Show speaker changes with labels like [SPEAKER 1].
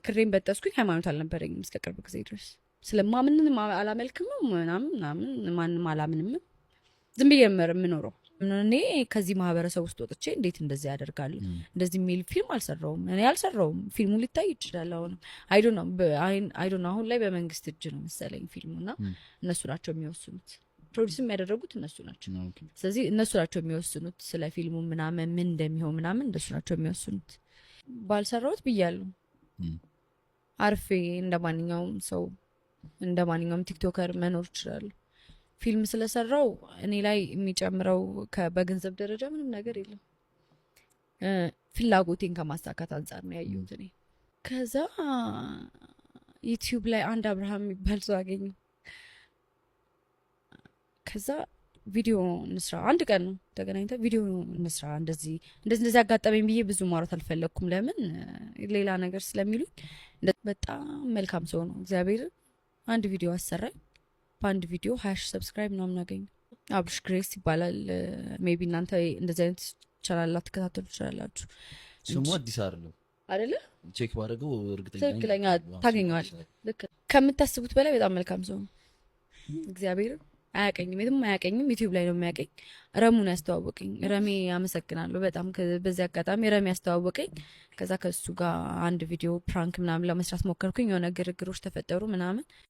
[SPEAKER 1] ክሬን በጠስኩኝ። ሃይማኖት አልነበረኝም እስከ ቅርብ ጊዜ ድረስ። ስለማምንም አላመልክም ምናምን ምናምን፣ ማንም አላምንም። ዝም ብዬ የምኖረው። እኔ ከዚህ ማህበረሰብ ውስጥ ወጥቼ እንዴት እንደዚህ ያደርጋለሁ? እንደዚህ የሚል ፊልም አልሰራውም። እኔ አልሰራውም። ፊልሙ ሊታይ ይችላል። አሁንም I don't know፣ I don't know። አሁን ላይ በመንግስት እጅ ነው መሰለኝ ፊልሙ እና እነሱ ናቸው የሚወስኑት። Produce የሚያደረጉት እነሱ ናቸው። ስለዚህ እነሱ ናቸው የሚወስኑት ስለ ፊልሙ ምናምን፣ ምን እንደሚሆን ምናምን እነሱ ናቸው የሚወስኑት። ባልሰራሁት ብያለሁ። አርፌ እንደ ማንኛውም ሰው፣ እንደ ማንኛውም TikToker መኖር እችላለሁ። ፊልም ስለሰራው እኔ ላይ የሚጨምረው በገንዘብ ደረጃ ምንም ነገር የለም። ፍላጎቴን ከማሳካት አንጻር ነው ያየሁት እኔ። ከዛ YouTube ላይ አንድ አብርሃም የሚባል ሰው አገኘሁ። ከዛ ቪዲዮ እንስራ፣ አንድ ቀን ነው ተገናኝተን ቪዲዮ እንስራ፣ እንደዚህ እንደዚህ እንደዚህ አጋጠመኝ ብዬ ብዙ ማውራት አልፈለግኩም። ለምን ሌላ ነገር ስለሚሉኝ። በጣም መልካም ሰው ነው። እግዚአብሔር አንድ ቪዲዮ አሰራኝ። በአንድ ቪዲዮ 20,000 subscribe ምናምን አገኘ። አብርሽ ግሬስ ይባላል። Maybe እናንተ እንደዚህ አይነት ቻናል ላትከታተሉ ትችላላችሁ።
[SPEAKER 2] ስሙ አዲስ አይደለም።
[SPEAKER 1] አይደለ?
[SPEAKER 2] Check ባደረገው እርግጠኛ ነኝ።
[SPEAKER 1] ትክክለኛ
[SPEAKER 2] አዎ፣
[SPEAKER 1] ታገኘዋል።
[SPEAKER 2] ስሙ አዲስ።
[SPEAKER 1] ልክ ከምታስቡት በላይ በጣም መልካም ሰው ነው። እግዚአብሔር አያቀኝም፣ የትም አያቀኝም። YouTube ላይ ነው የሚያቀኝ። ረሙን ያስተዋወቀኝ። ረሜ አመሰግናለሁ በጣም። በዚህ አጋጣሚ ረሜ ያስተዋወቀኝ። ከዛ ከሱ ጋር አንድ ቪዲዮ prank ምናምን ለመስራት ሞከርኩኝ። የሆነ ግርግሮች ተፈጠሩ ምናምን።